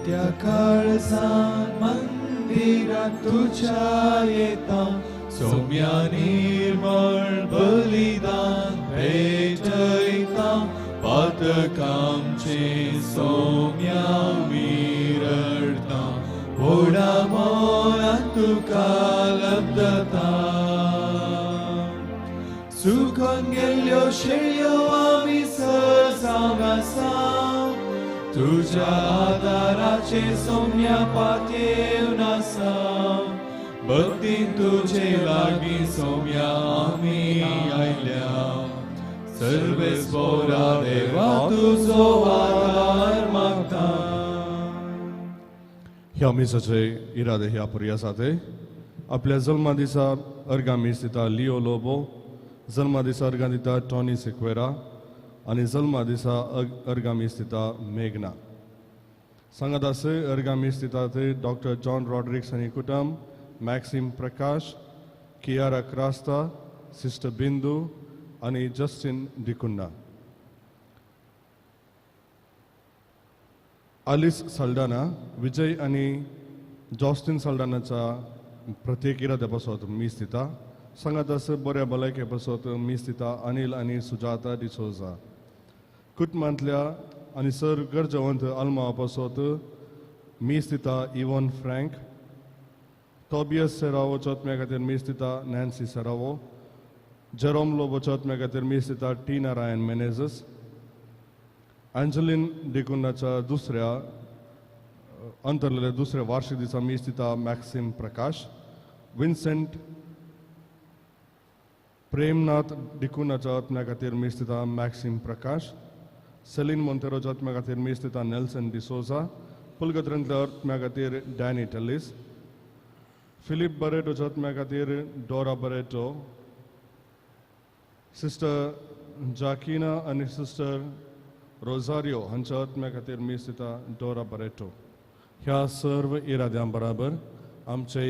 उकत्या काळजान मंदिरात तुज्या येता सौम्या निर्मळ बलिदान भेटयता पातकांचे सौम्या विरडता व्हडा मोलान तुका लब्धता सुकोन गेल्ल्यो शेळयो आमी सहजांव आसा तुज्या आदाराचे सौम्या पातयेवन आसा भक्तीन तुजे लागीं सौम्या आमी आयल्या सर्वेस्पोरा देवा तुजो आदार मागता. ह्या मिसाचे इरादे ह्या पुरी आसा ते आपल्या जल्मा दिसा अर्गां मीस दिता लियो लोबो, जल्मा दिसा अर्गां दिता टॉनी सिक्वेरा आनी जल्मा दिसा अर्गां मीस दिता मेघना. सांगात आसा अर्गां मीस दिता ते डॉक्टर जॉन रॉड्रिक्स आनी कुटुंब, मॅक्सिम प्रकाश, कियारा क्रास्ता, सिस्टर बिंदू आनी जस्टीन डिकुन्ना. आलिस सल्डाना, विजय आनी जॉस्टीन सल्डानाच्या प्रत्येक इराद्या पासत मीस दिता. सांगात आसा बऱ्या भलायके पासत मीस दिता अनिल आनी सुजाता डिसोजा. कुटुंबांतल्या आनी सर गरजवंत आल्मा पासत मीस दिता इवन फ्रँक, टॉबियस सेरावो चोतम्या खातीर मीस दिता नॅन्सी सेरावो, जेरोम लोबो चोतम्या खातीर मीस दिता टी नारायण मेनेजस, एंजलिन डिकुन्नाच्या दुसऱ्या अंतरलेल्या दुसऱ्या वार्षिक दिसा मीस दिता मॅक्सिम प्रकाश, विन्सेंट प्रेमनाथ डिकुन्नाच्या आत्म्या खातीर मीस दिता मॅक्सिम प्रकाश, सेलीन मोंतेरोच्या आत्म्या खातीर मीस दिता नेल्सन डिसोजा, पुलगत्रेंतल्या आत्म्या खातीर डॅनी टेलिस, फिलीप बरेटोच्या आत्म्या खातीर डोरा बरेटो, सिस्टर जाकिना आनी सिस्टर रोजारियो हांच्या आत्म्या खातीर मीस दिता डोरा बरेटो. ह्या सर्व इराद्यां बराबर आमचे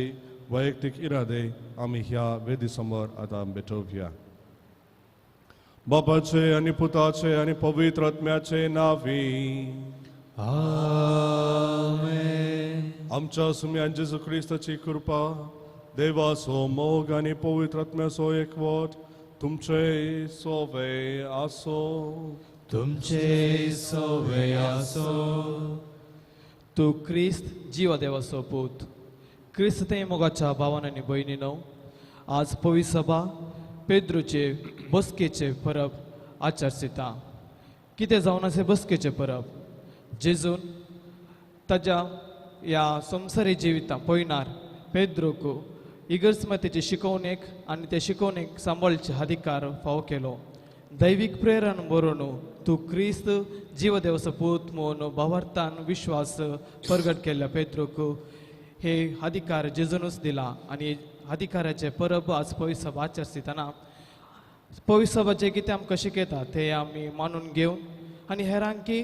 वैयक्तीक इरादे आमी ह्या वेदी समोर आतां भेटोवया. बापाचे आनी पुताचे आनी पवित्र आत्म्याचे नांवी आमेन. आमच्या सुम्यान जेजू क्रिस्ताची कृपा, देवाचो मोग आनी पवित्र आत्म्याचो एकवट तुमचे सोवे आसो. तुमचे सोवे आसो. तूं क्रिस्त जिवा देवाचो पूत, क्रिस्त ते मोगाच्या भावान आनी भयणीनो, आज पवित्र सभा पेद्रूचे बसकेचे परब आचरिता. कितें जावन आसा बसकेचे परब? जेजून ताज्या ह्या संवसारी जिविता पयणार पेद्रूक इगर्जमातेचे शिकवणेक आनी ते शिकवणेक सांबाळचे अधिकार फावो केलो. दैवीक प्रेरण बरोवन तूं क्रिस्त जिवदेवाचो पूत म्हूण भावार्थान विश्वास प्रगट केल्ल्या पेद्रूक हे अधिकार जेजूनच दिला आनी अधिकाराचे परब आज पवित्र सभा आचरितना पवित्र सभा जें कितें आमकां शिकयता तें आमी मानून घेवन आनी हेरांकी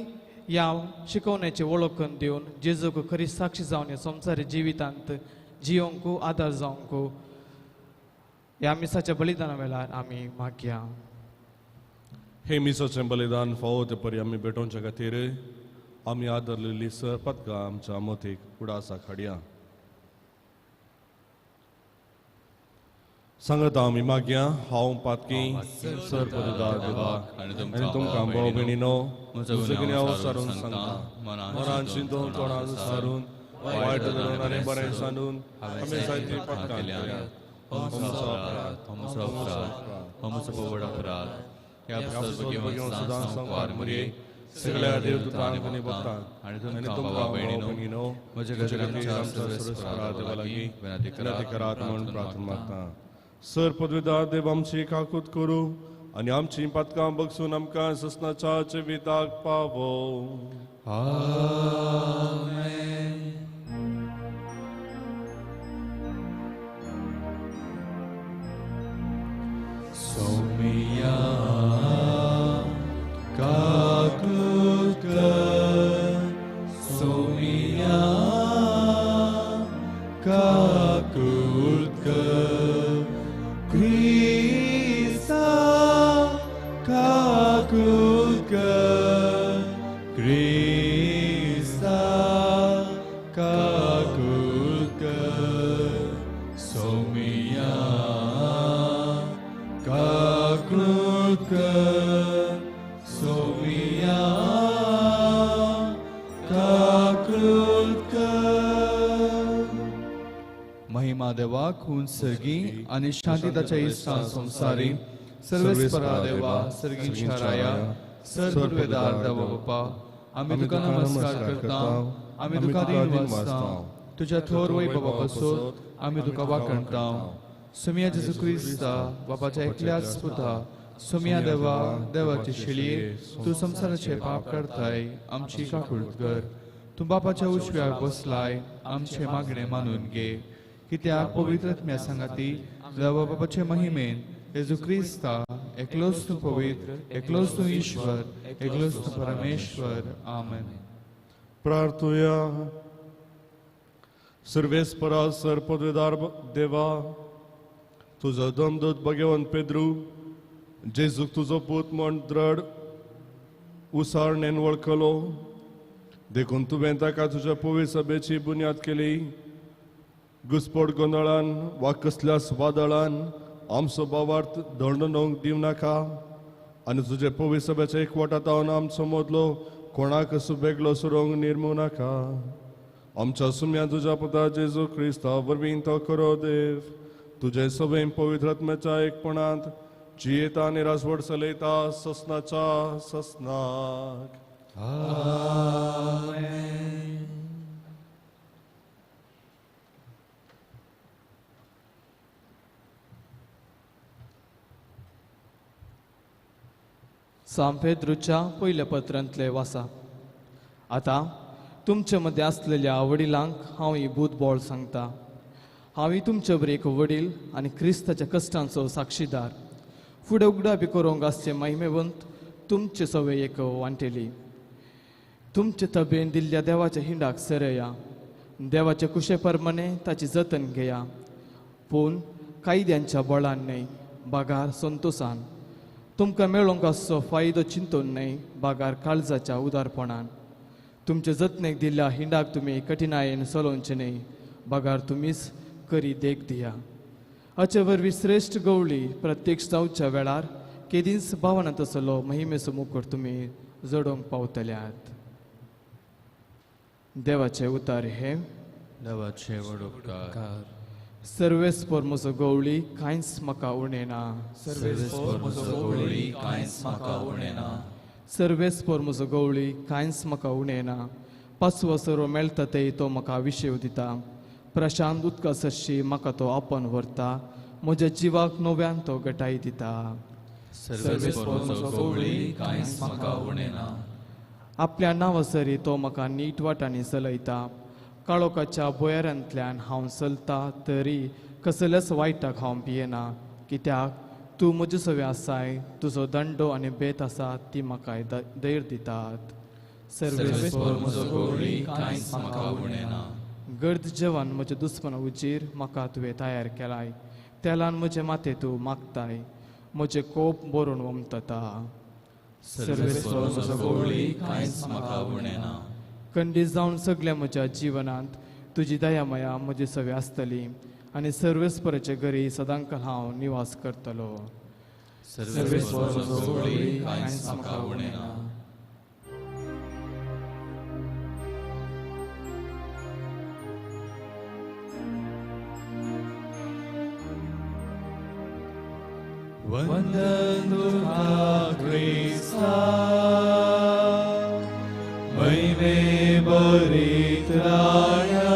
ह्या शिकवण्याची वळख करून दिवन जेजूक खरी साक्षी जावन ह्या संवसारी जिवितांत जियोंक आदार जावंक ह्या मिसाच्या बलिदाना वेळार आमी मागया. हे मिसाचें बलिदान फावो ते परी आमी भेटोवच्या खातीर आमी आदरलेली सर पदकां आमच्या मतीक उडासाक हाडया. सांगता आमी मागया, हांव पातकी सर पददार देवा आनी तुमकां भाव भयणीनो म्हजो गुन्यांव सारून सांगता, मनान चिंतून तोंडान सारून वायट धरून आनी बरें सांडून आमी जायतीं पातकां केल्या. म्हजो अपराध, म्हजो अपराध, म्हजो व्हड अपराध. ह्या सदां संवसार मरये सगळ्या देवदूतांक आनी भक्तांक आनी तुमकां भाव भयणीनो म्हजे खातीर आमच्या सर्वेस्परा देवा लागीं विनंती करात म्हूण प्रार्थना मागता. सर पदवीदार देव आमची काकूत करूं आनी आमची पातकां बगसून आमकां ससनाच्या जिविताक पावो. आमेन. सौम्या काकूत कर, सौम्या काकूत कर, क्रिस्ता काकूत कर, क्रिस्ता सोमिया काकळूत कर सोमिया काकळूत कर. महिमा देवा खून सर्गी आनी शांती ताच्या इश्टां संवसारी सर्वेस्परा देवा सर्गींच्या राया सर पुर्वेदार देवा बापा आमी तुका नमस्कार करता आमी तुका दीन वाचता तुज्या थोर वैभवा पासून आमी तुका वाखणता. सुमिया जेजू क्रिस्ता बापाच्या एकल्याच पुता सुमिया देवा देवाची शिळये तूं संवसाराचे पाप काडताय आमची काकूळट कर. तूं बापाच्या उजव्याक बसलाय आमचे मागणे मानून घे कित्याक पवित्र आत्म्या सांगाती देवा बापाचे महिमेन जेजू क्रिस्ता एकलोच तूं पवित्र एकलोच तूं ईश्वर एकलोच तूं परमेश्वर. आमेन. प्रार्थुया. सर्वेस्परा सर पदवेदार देवा तुजो दमदूत भगवंत पेद्रू जेजूक तुजो पूत म्हण द्रड उसारणेन वळखलो देखून तुवें ताका तुज्या पवित्र सभेची बुन्याद केली. घुसपट गोंदळान वा कसल्याच वादळान आमचो भावार्थ दंडणोवंक दिवं नाका आनी तुजे पवित्र सभेच्या एकवटांत आमचो मदलो कोणाक बेगलो सुरोंग निर्मू नाका. आमच्या सुम्या तुज्या पुता जेजू क्रिस्ता वरवीं तो करो देव तुजे सभेन पवित्र आत्म्याच्या एकपणांत जियेता आनी राजवट चलयता ससनाच्या ससनाक. आमेन. सांत पेद्रूच्या पयल्या पत्रांतले वासा. आतां तुमचे मदें आसलेल्या वडिलांक हांव ही बूत बोळ सांगता. हांव ही तुमचे बरी एक वडील आनी क्रिस्ताच्या कश्टांचो साक्षीदार. फुडें उगडापी करूंक आसचे महिमेवंत तुमचे सवय एक वांटेली. तुमचे तबेन दिल्ल्या देवाच्या हिंडाक सरया देवाचे कुशे परमाने ताची जतन घेया पूण कायद्यांच्या बळान न्हय बागार संतोसान तुमकां मेळोंक आसचो फायदो चिंतून न्हय बागार काळजाच्या उदारपणान. तुमचे जतनेक दिल्ल्या हिंडाक तुमी कठिणायेन चलोवचें न्हय बागार तुमीच करी देख दिया. हाचे वरवीं श्रेश्ठ गवळी प्रत्यक्ष जावच्या वेळार केदींच भावनांत आसलो महिमेचो मुखर तुमी जडोवंक पावतल्यात. देवाचे उतार हे देवाचे व्हड उपकार. सर्वेस्पर म्हजो गवळी कांयच म्हाका उणें ना. सर्वेस्पर म्हजो गवळी कांयच म्हाका उणें ना. सर्वेस्पर म्हजो गवळी कांयच म्हाका उणें ना. पाचवो सरो मेळटा ते तो म्हाका विशेव दिता. प्रशांत उदका सरशी म्हाका तो आपोवन व्हरता. म्हज्या जिवाक नव्यान तो गटाय दिता. सर्वेस्पर म्हजो गवळी कांयच म्हाका उणें ना. आपल्या नांवा सरी तो म्हाका नीट वाटांनी चलयता. काळोखाच्या भुंयारांतल्यान हांव चलता तरी कसल्याच वायटाक हांव भियेना कित्याक तूं म्हजे सवे आसाय. तुजो दंडो आनी बेत आसा ती म्हाका धैर्य दितात. सर्वेस्पर म्हजो गवळी कांयच म्हाका उणें ना. गर्द जेवण म्हज्या दुस्मना उजीर म्हाका तुवें तयार केलाय. तेलान म्हजें माथें तूं मागताय. म्हजें कोप बरोवन वमतता. सर्वेस्पर म्हजो गवळी कांयच म्हाका उणें ना. खंडीत जावन सगल्या म्हज्या जिवनांत तुजी दया माया म्हजी सवे आसतली आनी सर्वेस्पराचे घरी सदांकाल हांव निवास करतलो. सर्वेस्पर म्हजो गवळी कांयच म्हाका उणें ना. वंदन तुका क्रिस्ता महिमे भरीत राया.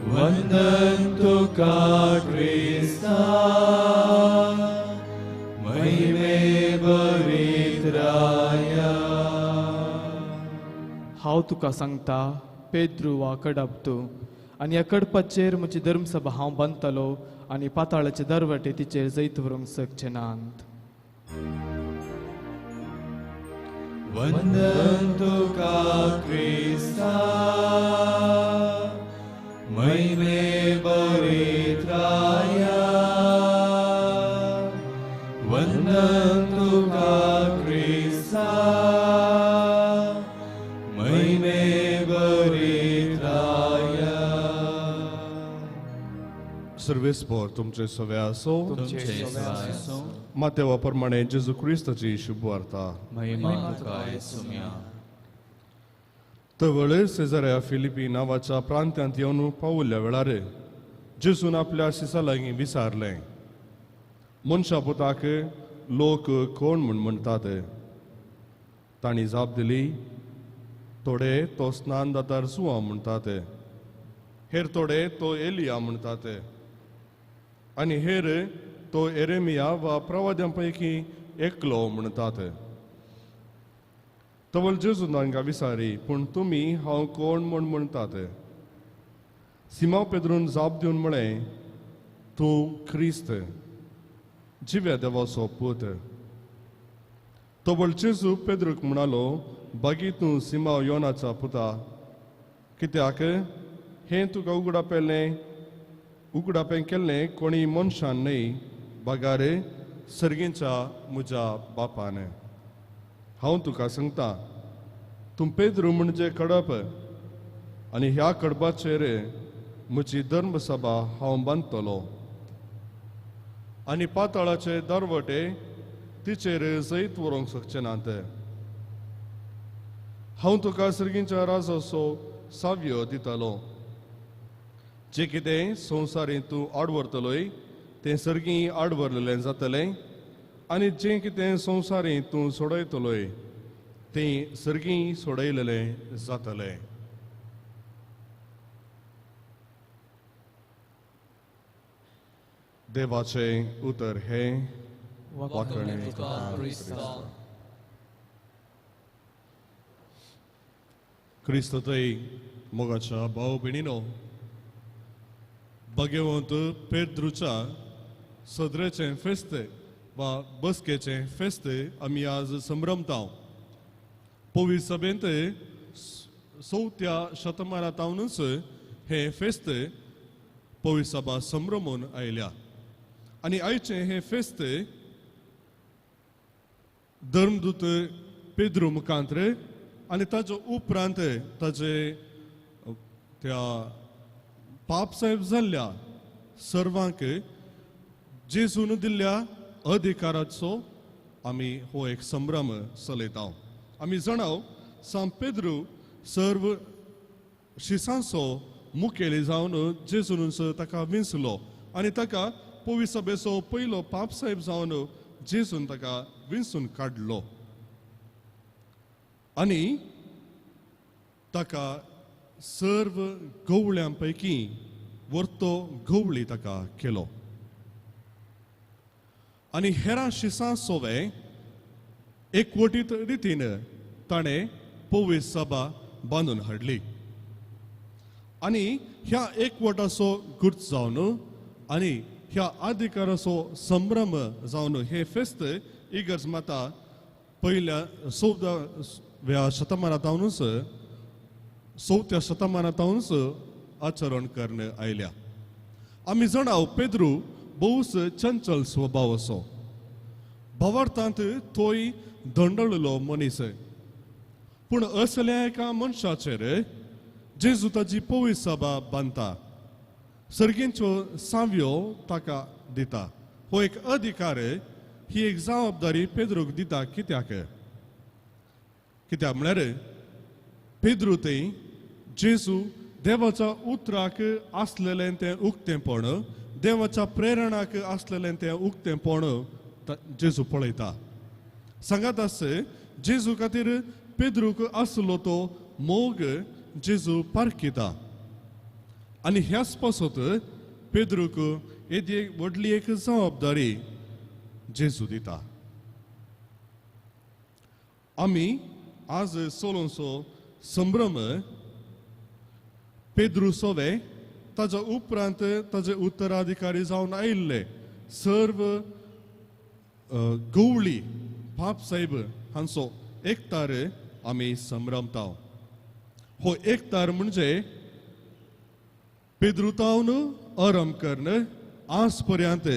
वंदन तुका क्रिस्ता महिमे भरीत राया. हांव तुका सांगता पेद्रू वा कडप तूं आनी ह्या कडपाचेर म्हजी धर्मसभा हांव बांदतलो आनी पाताळाचे दरवटे तिचेर जैत व्हरूंक शकचे नात. वंदन तुका क्रिस्ता महिमे भरीत राया. वंदन तुका क्रिस्ता महिमे भरीत राया. सर्वेस्पोर तुमचे सवे आसो. मातेवा प्रमाणे जेजू क्रिस्ताची शुभवार्ता. तवळ सेजाऱ्या फिलिपी नांवाच्या प्रांत्यांत येवन पावुल्ल्या वेळार जेजून आपल्या शिसा लागीं विचारलें, मनशा पुताक लोक कोण म्हूण म्हणटात? तांणी जाप दिली, थोडे तो स्नान दातार जुआ म्हणटात, हेर थोडे तो एलिया म्हणटात, आनी हेर तो एरेमिया वा प्रवाद्यां पैकी एकलो म्हणटात. तवल जेजून तांकां विचारी, पूण तुमी हांव कोण म्हूण म्हणटात? सिमांव पेद्रून जाप दिवन म्हळें, तूं क्रिस्त, जिव्या देवाचो पूत. तवल जेजू पेद्रूक म्हणालो, बागी तूं सिमांव योनाचा पुता, कित्याक हें तुका उगडापें केल्लें कोणी मनशान न्हय, बगार सर्गींच्या म्हज्या बापान. हांव तुका सांगता, तूं पेद्रू म्हणजे कडप, आनी ह्या कडपाचेर म्हजी धर्मसभा हांव बांदतलो, आनी पातळाचे दरवटे तिचेर जैत व्हरूंक शकचे नात. हांव तुका सर्गींच्या राजाचो साव्यो दितलो. जें कितें संवसारींत तूं आडवरतलोय तें सर्गीं आडवरलेलें जातलें, आनी जें कितें संवसारींत तूं सोडयतलोय तें सर्गीं सोडयलेलें जातलें. देवाचें उतर हें वाखणें. क्रिस्त थंय मोगाच्या भाव भयणीनो, भगवंत पेद्रूच्या सदरेचें फेस्त वा बसकेचें फेस्त आमी आज संभ्रमता. पवित्र सभेंत चवथ्या शतमानांतूच हें फेस्त पवित्र सभा संभ्रमून आयल्या, आनी आयचें हें फेस्त धर्मदूत पेद्रू मुखांत्र आनी ताजो उपरांत ताजे त्या पापसाहेब जाल्ल्या सर्वांक जेजून दिल्ल्या अधिकाराचो आमी हो एक संभ्रम चलयता. आमी जाणाव सांत पेद्रू सर्व शिसांचो मुखेली जावन जेजून ताका विंचलो आनी ताका पवित्र सभेचो पयलो पापसाहेब जावन जेजून ताका विंचून काडलो आनी ताका सर्व गवळ्यां पैकी वर्तो गवळी ताका केलो. आनी हेरां शिसां सोवे एकवटीत रितीन ताणें पवित्र सभा बांदून हाडली, आनी ह्या एकवटाचो गुर्त जावन आनी ह्या अधिकाराचो संभ्रम जावन हे फेस्त इगर्ज माता पयल्या 14व्या शतमानांतूच 4थ्या शतमानांतूच आचरण करून आयल्या. आमी जाणाव पेद्रू भोवच चंचल स्वभाव असो, भावार्थांत तोय दंडळलो मनीस, पूण असल्या एका मनशाचेर जेजू ताजी पवित्र सभा बांदता, सर्गींच्यो सावयो ताका दिता. हो एक अधिकार, ही एक जबाबदारी पेद्रूक दिता. कित्याक? कित्याक म्हळ्यार पेद्रू थंय जेजू देवाच्या उतराक आसलेलें तें उक्तेंपण, देवाच्या प्रेरणाक आसलेलें तें उक्तेंपण जेजू पळयता. सांगात आस जेजू खातीर पेद्रूक आसलो तो मोग जेजू पारखिता, आनी ह्याच पासत पेद्रूक येदी व्हडली एक जबाबदारी जेजू दिता. आमी आज चलोवचो संभ्रम पेद्रू सोवे ताज्या उपरांत ताजे उत्तराधिकारी जावन आयिल्ले सर्व गवळी पापसाहेब हांचो एकतार आमी संभ्रमता. हो एकतार म्हणजे पेद्रूतावन आरंभ करून आज पर्यंत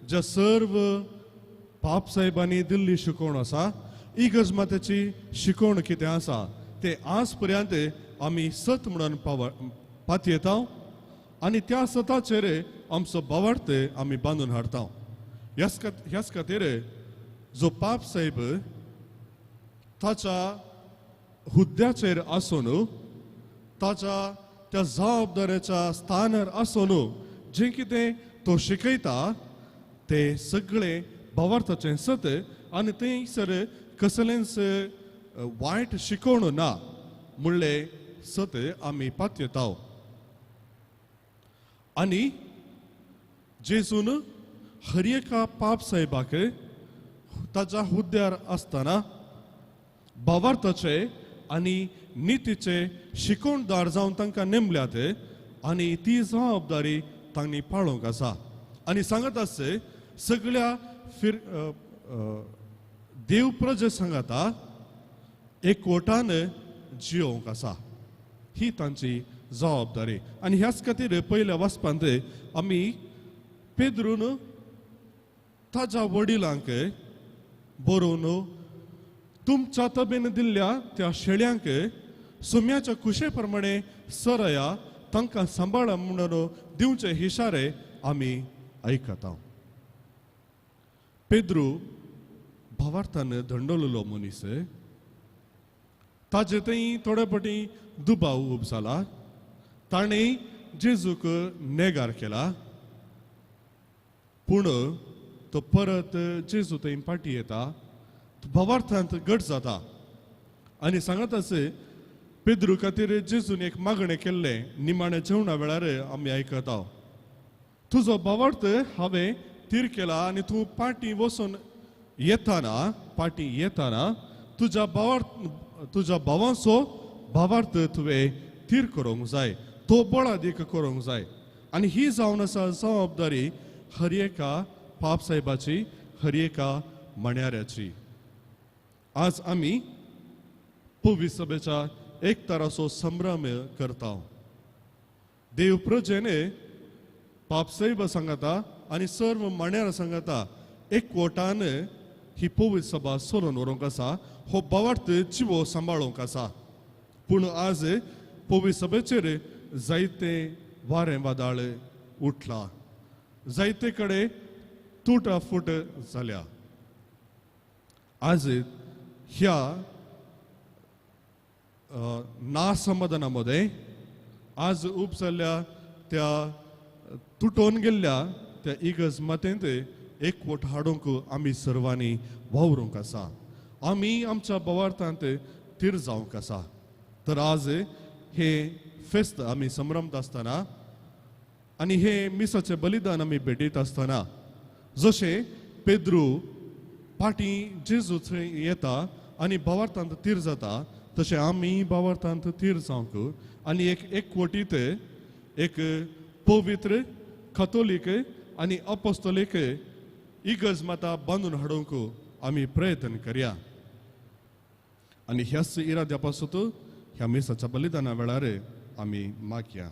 ज्या सर्व पापसाहेबांनी दिल्ली शिकवण आसा, इगर्ज मातेची शिकवण कितें आसा ते आज पर्यंत आमी सत म्हणून पातयेता आनी त्या सताचेर आमचो भावार्थ आमी बांदून हाडता. ह्याच खातीर जो पाप साहेब ताच्या हुद्द्याचेर आसून ताच्या त्या जबाबदारेच्या स्थानार आसून जें कितें तो शिकयता तें सगळें भावार्थाचें सत आनी थंयसर कसलेंच वायट शिकोवण ना म्हणलें सत आमी पातयेता. आनी जेजून हर एका पाप साहेबाक ताच्या हुद्द्यार आसतना भावार्थाचे आनी नितीचे शिकोवणदार जावन तांकां नेमल्यात आनी ती जबाबदारी तांणी पाळोवंक आसा. आनी सांगत आसचे सगळ्या देव प्रजे सांगता एकवटान जियोवंक आसा, ही तांची जबाबदारी. आनी ह्याच खातीर पयल्या वाचपांत आमी पेद्रून ताज्या वडिलांक बरोवन तुमच्या तबेन दिल्ल्या त्या शेळ्यांक सुम्याच्या कुशे प्रमाणे सरया तांकां सांबाळा म्हणून दिवचे इशारे आमी आयकता. पेद्रू भावार्थान धंडवलेलो मनीस, ताजे थंय थोडे फावटी दुबाव उब जाला, ताणें जेजूक नेगार केला, पूण तो परत जेजू थंय फाटी येता, भावार्थांत घट जाता. आनी सांगत आसे पेद्रू खातीर जेजून एक मागणें केल्लें निमाणें जेवणा वेळार आमी आयकता, तुजो भावार्थ हांवें तीर केला आनी तूं पाटी वचून येताना पाटी येताना तुज्या भावार्थ तुज्या भावांचो भावार्थ तुवें तीर करूंक जाय, तो बळादीक करूंक जाय. आनी ही जावन आसा जबाबदारी हर एका पाप साहेबाची, हर एका माण्याऱ्याची. आज आमी पवित्र सभेच्या एकताराचो संभ्रम करता. देव प्रजेने पाप साहेब सांगता आनी सर्व माण्यारा सांगता एकवटान ही पवित्र सभा चलोवन व्हरूंक आसा, हो भावार्थ जिवो सांबाळूंक आसा. पूण आज पवित्र सभेचेर जायते वारें वादळ उठला, जायते कडेन तुटाफूट जाल्या. आज ह्या नासमाधाना मदें आज उब जाल्ल्या त्या तुटोवन गेल्ल्या त्या इगर्ज मातेंत एकवट हाडूंक आमी सर्वांनी वावरूंक आसा, आमी आमच्या भावार्थांत थीर जावंक आसा. तर आज हे फेस्त आमी संभ्रमता आसतना आनी हे मिसाचें बलिदान आमी भेटयत आसतना जशें पेद्रू फाटीं जेजू थंय येता आनी भावार्थांत थीर जाता तशें आमी भावार्थांत थीर जावंक आनी एक एकवटीत एक पवित्र कथोलीक आनी अपोस्तोलीक इगर्ज माता बांदून हाडूंक आमी प्रयत्न करया. आनी ह्याच इराद्या पासून ह्या मिसाच्या बलिदाना वेळार आमी मागया.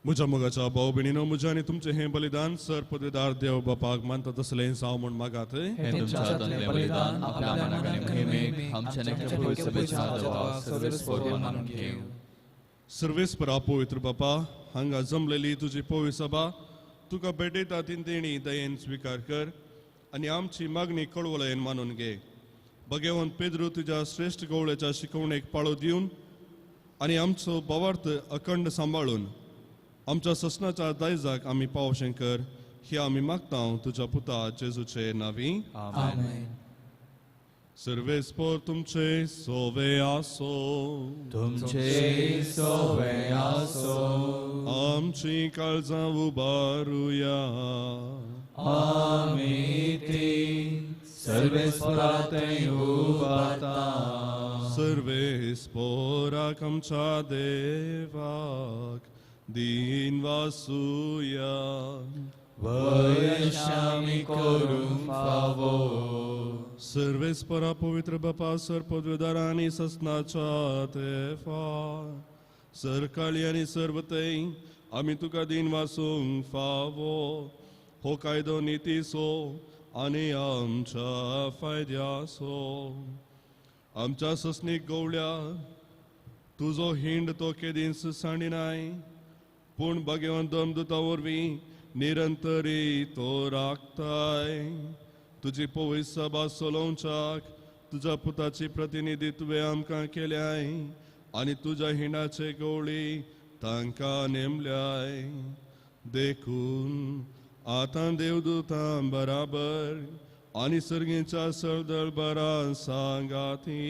म्हज्या मोगाच्या भाव भयणीनो, म्हजें आनी तुमचें हें बलिदान सर पदवीदार देव बापाक मानता तसलें जावं म्हूण मागात. सर्वेस्परा पवित्र बापा, हांगा जमलेली तुजी पवित्र सभा तुका भेटयता ती देणी दयेन स्विकार कर आनी आमची मागणी कळवळेन मानून घे. भगेवन पेद्रू तुज्या श्रेश्ठ गवळेच्या शिकवणेक पाळो दिवन आनी आमचो भावार्थ अखंड सांबाळून आमच्या ससनाच्या दायजाक आमी पावशें कर, ही आमी मागता तुज्या पुता जेजूचे नावी. आमेन. सर्वेस्पोर तुमचे सोवे आसो, तुमचे सोवे आसो. आमची काळजां उबारुया, आमी ती सर्वेस्पोरा थंय उबारता. सर्वेस्पोराक आमच्या देवाक दीन वासुया, वयशामी करूंक फावो. सर्वेस्परा पवित्र बापा, सर पदवेदार आनी ससनाच्या तेफा सरकाळी आनी सर्वतय आमी तुका दीन वासूंक फावो. हो कायदो नितीचो आनी आमच्या फायद्याचो. आमच्या ससनीक गवळ्या तुजो हिंड तो केदींच सांडिनाय, पूण भाग्यवंत दमदुता वरवीं निरंतरी तो राखताय. तुजी पवित्र सभा चलोवच्याक तुज्या पुताची प्रतिनिधी तुवें आमकां केल्याय आनी तुज्या हिंडाचे गवळी तांकां नेमल्याय. देखून आतां देवदूतां बराबर आनी सर्गीच्या सळदळ बरां सांगाती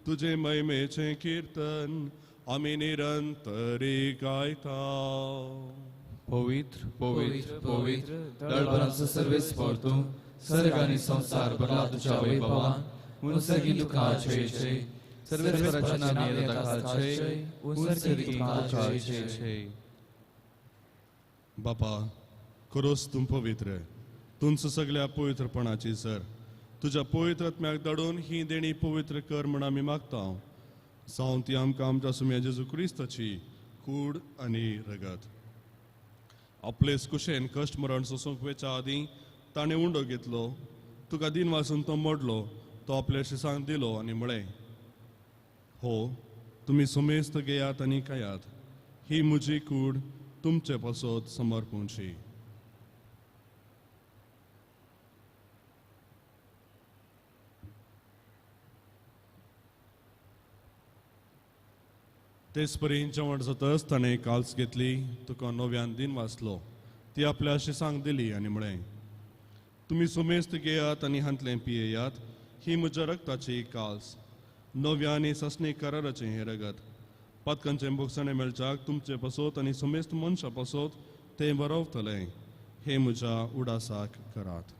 तुजे महिमेचें किर्तन आमी निरंतरी गायता. पवित्र पवित्र पवित्र दळभरांचो सर्वेस्पोर तूं, सर्ग आनी संवसार भरला तुज्या वैभवान. उंचगी तुका छे, सर्वेस्पराच्या नांवान तुका छे, उंचगी तुका छे. बापा, खरोच तूं पवित्र, तुमचो सगळ्या पवित्रपणाची सर. तुज्या पवित्र आत्म्याक धाडून ही देणी पवित्र कर म्हण आमी मागता. जावं ती आमकां आमच्या सुम्या जेजू क्रिस्ताची कूड आनी रगत. आपलेच कुशेन कश्ट मरण सोसूंक वेच्या आदीं ताणें उंडो घेतलो, तुका दीन वासून तो मोडलो, तो आपल्या शिसांक दिलो आनी म्हळें, हो तुमी सुमेस्त घेयात आनी खायात, ही म्हजी कूड तुमचे पासत समर्पूंची. तेच परी जेवण जातच ताणें काल्स घेतली, तुका नव्यान दीन वाचलो, ती आपल्या शिसांक दिली आनी म्हळें, तुमी सुमेस्त घेयात आनी हांतलें पियेयात, ही म्हज्या रक्ताची काल्स, नव्या आनी सासणी कराराचें हें रगत. पातकांचें भोगसणें मेळच्याक तुमचे पासत आनी सुमेस्त मनशां पासत तें बरोवतलें. हें म्हज्या उडासाक करात.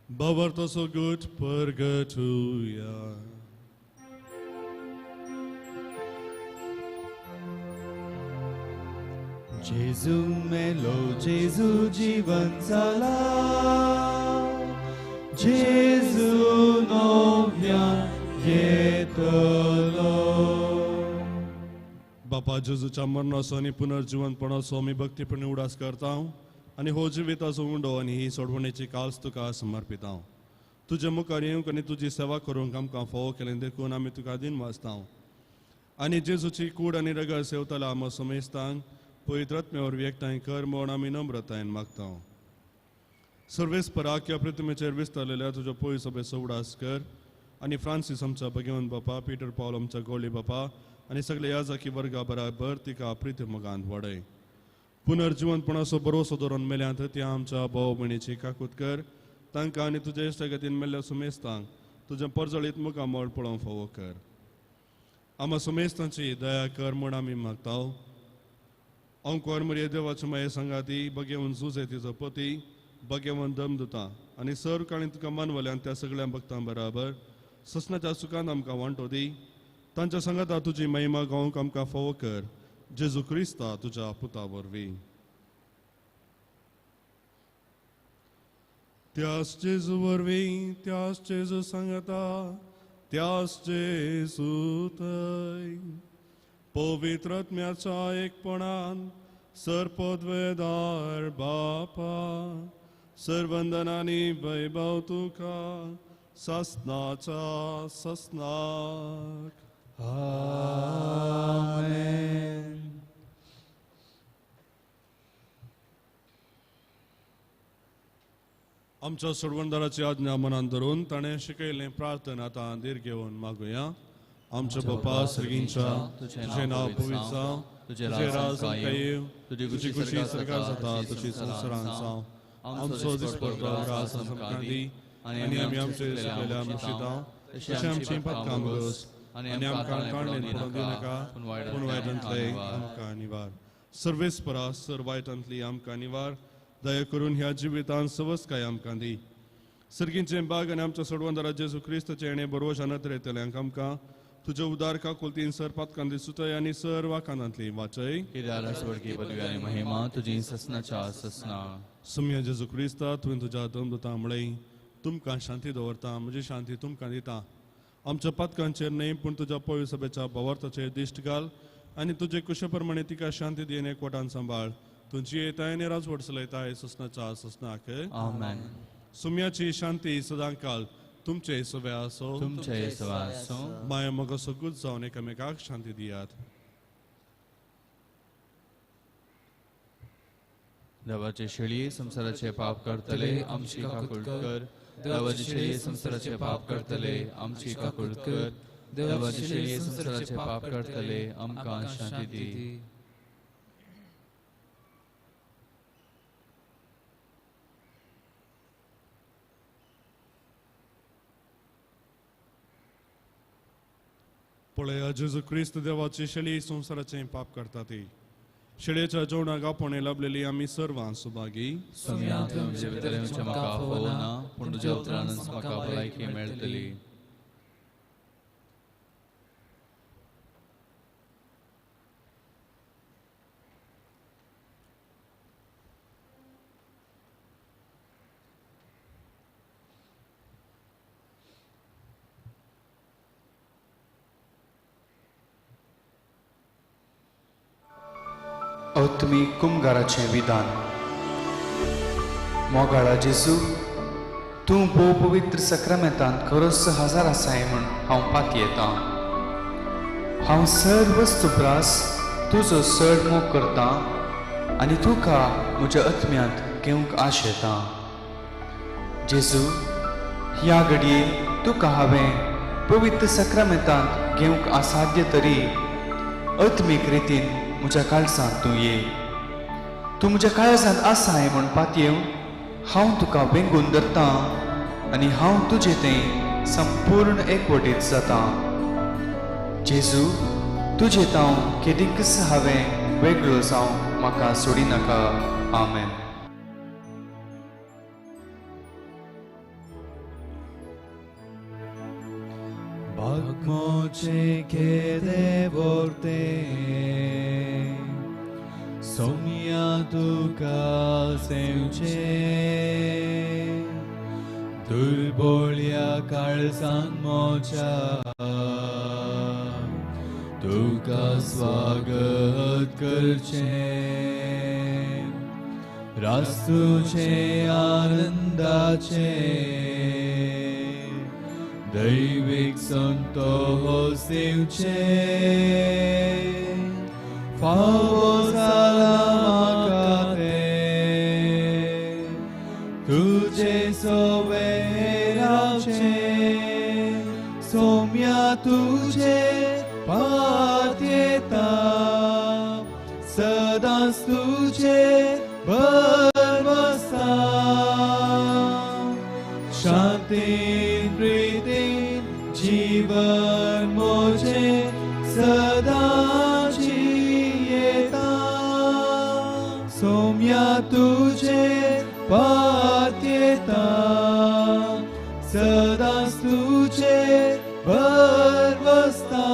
बाबर्तो so good purgatoria. Jesu मेलो, जेजू जीवन जाला, जेजू नव्यान येतलो. बापा, जेजूच्या मरणाचो आनी पुनर्जिवनपणाचो आमी भक्तीपणी उडास करता आनी हो जिविताचो उंडो आनी ही सोडवणेची काल्स तुका समर्पिता. तुजे मुखार येवंक आनी तुजी सेवा करूंक आमकां फावो केलें देखून आमी तुका दीन वाचता. आनी जेजूची कूड आनी रगत सेवतल्या आमकां समेस्तांक पवित्र आत्म्या वरवीं एकठांय कर म्हूण आमी नम्रतायेन मागता. सर्वेस्पराक ह्या पृथ्वीचेर विस्तारलेल्या तुज्या पवित्र सभेचो उडास कर आनी फ्रांसीस आमच्या भगेवन बापा, पीटर पावल आमच्या गोली बापा आनी सगळे याजाकी वर्गा बराबर तिका प्रिती मोगान वाडय. पुनर्जिवनपणाचो भरोसो दवरून मेल्यांत त्या आमच्या भाव भयणीची काकूत कर, तांकां आनी तुज्या इश्टागतीन मेल्ल्या सुमेस्तांक तुजें परजळीत मुखामळ पळोवंक फावो कर. आमा सुमेस्तांची दया कर म्हूण आमी मागता. अंकोर मरिये देवाचे माये सांगाती, भगेवन जुजे तिजो पती, भगेवन दमदुता आनी सर काळी तुका मानवल्यान त्या सगळ्या भक्तां बराबर ससनाच्या सुखान आमकां वांटो दी. तांच्या सांगाता तुजी महिमा गावंक आमकां फावो कर, जेजू क्रिस्ता तुज्या पुता वरवीं. त्यास जेजू वरवीं, त्यास जेजू सांगता, त्यास जेजू थंय पवित्र आत्म्याच्या एकपणान सरपदवेदार बापा, सर्वंदनानी वैभव तुका ससनाचा ससनाक. आमेन. आमच्या सोडवणदाराची आज्ञा मनान धरून ताणें शिकयल्लें प्रार्थना आतां धीर घेवन मागुया. आमच्या बापा सर्गींच्या, तुजें नांव पवित्र जावं, तुजें राज आमकां येवं, तुजी खुशी सरकार जाता तशी संवसारांत जावं. आमचो दिसपडटो राज आमकां दी आनी आमी आमचे सगळ्या मुशिता तशें आमचीं पातकां गोस आनी आमकां कांडलेन पडोवन दिवं नाका, पूण वायटांतले आमकां निवार. सर्वेस्परा सर वायटांतली आमकां निवार. दया करून ह्या जिवितांत सवसकाय आमकां दी. सर्गींचें बाग आनी आमच्या सोडवणदारा जेजू क्रिस्ताचें हेणें बरोवश अनत्र आमकां तुज्या उदार काकुलतीन सर पातकां दिसुतय आनी सर वाकानांतली वाचय. कित्याक स्वर्गीय पदवी आनी महिमा तुजी ससनाच्या ससना. सुम्या जेजू क्रिस्ता, तुवें तुज्या दमदुतां म्हळें, तुमकां शांती दवरता, म्हजी शांती तुमकां दिता. आमच्या पातकांचेर न्हय पूण तुज्या पवित्र सभेच्या भावार्थाचेर दिश्ट घाल आनी तुजे कुशे प्रमाणे तिका शांती दिवन एकवटान सांबाळ. तुमची येताय आनी राजवट चलयताय ससनाच्या ससनाक. आमेन. सुम्याची शांती सदांकाल तुमचे सवे आसो, तुमचे सवे आसो. माया मग सगूच जावन एकामेकाक शांती दियात. देवाचे शेळी संवसाराचे पाप करतले आमची काकूट कर. देवाचे शेळी संवसाराचे पाप करतले आमची काकूट कर. देवाचे शेळी संवसाराचे पाप करतले आमकां शांती दी. पळया जेजू क्रिस्त देवाची शेळी संवसाराचें पाप करता ती. शेळयेच्या जेवणाक आपोवणें लाभलेली आमी सर्वां सुभागी. सोम्या, तुवें म्हजे भितर येवचें म्हाका आफोवना, पूण तुज्या उतरानच म्हाका भलायकी मेळटली. आत्मीक कुमगाराचें विधान. मोगाळा जेजू, तूं भोव पवित्र सक्रामेंतांत खरोच हजार आसाय म्हूण हांव पातयेतां. हांव सर्व वस्तू प्रास तुजो चड मोग करतां आनी तुका म्हज्या आत्म्यांत घेवंक आशेतां. जेजू, ह्या घडये तुका हांवें पवित्र सक्रामेंतांत घेवंक असाध्य तरी आत्मीक रितीन म्हज्या काळजांत तूं ये. तूं म्हज्या काळजांत आसाय म्हूण पातयेवन हांव तुका वेंगून धरतां आनी हांव तुजें तें संपूर्ण एकवटीत जातां. जेजू, तुजें तांव केदींकच हांवें वेगळो जावं म्हाका सोडिनाका. आमेन. बागमोचे केदे वर्ते सोम्या तुका सेवचे, दुर्बोळ्या काळजान मोच्या तुका स्वागत करचें. रास्तुचे आनंदाचे दैवीक संतोष दिवचे, फावो जाला म्हाका तें तुजे सोबे रावचें. सोम्या तुजे पातयेता सदांच तुजे भरवसा. शांतीन प्रितीन जीवन मोजे सदांची येता. सोम्या तुजे पातयेता सदांच तुजे भरवसता.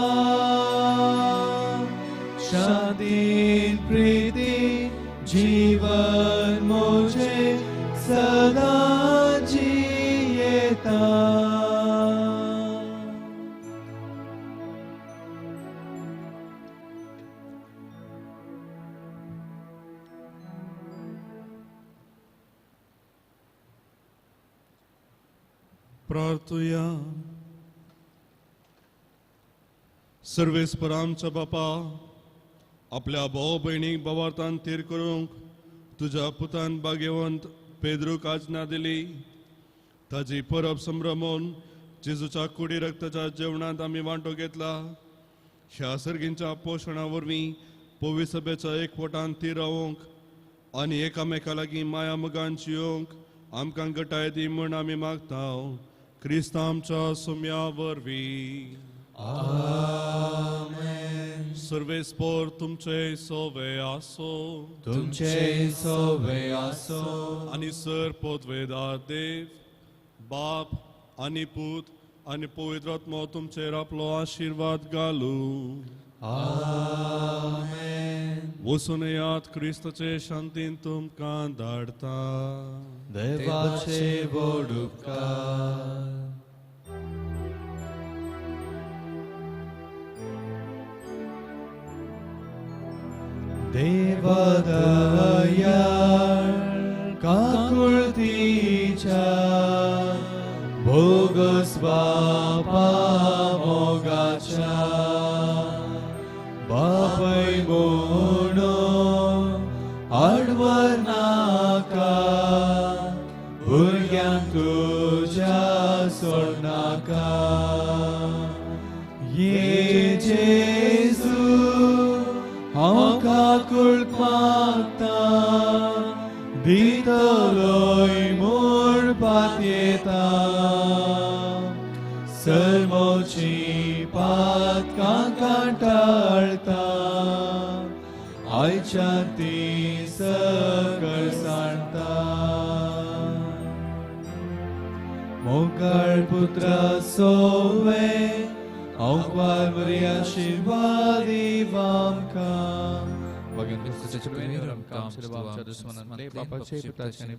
शांतीन प्रितीन जीवन मोजे सदांची येता. प्रार्थुया. सर्वेस्पर आमच्या बापा, आपल्या भाव भयणीक भावार्थान थीर करूंक तुज्या पुतान भाग्यवंत पेद्रूक आज्ञा दिली. ताजी परब संभ्रमून जेजूच्या कुडी रक्ताच्या जेवणांत आमी वांटो घेतला. ह्या सर्गींच्या पोशणा वरवीं पवित्र सभेच्या एकवटान थीर रावंक आनी एकामेका लागीं माया मोगान जियोंक आमकां गटाय दी म्हूण आमी मागता, क्रिस्त आमच्या सुम्या वरवीं. आमेन. सर्वेस्पर तुमचे सोवे आसो, तुमचे सोवे आसो. आनी सर पदवेदार देव बाप आनी पूत आनी पवित्र आत्मो तुमचेर आपलो आशिर्वाद घालू. आमेन. वचून येयात, क्रिस्ताचे शांतीन तुमकां धाडटा. देवाचे व्हड उपकार. देवदया काकुळतीच्या भोगस बापा मोगाच्या बापय म्हणून आडवर नाका, भुरग्यांक तुज्या सोडनाका. ये जेजू हांव काकुळट मागता, दितलोय म्हूण पातयेता. सर्मोची पातकां कांटाळटा, आयच्या ती सकळ सांडटा. मोगाळ पुत्रा सोवे हांव क्वार बरी आशिर्वादी आमकां. भगवान क्रिस्ताच्या कृपेन आमकां आमच्या दुस्मनांतले बापाचे पुताचे आनी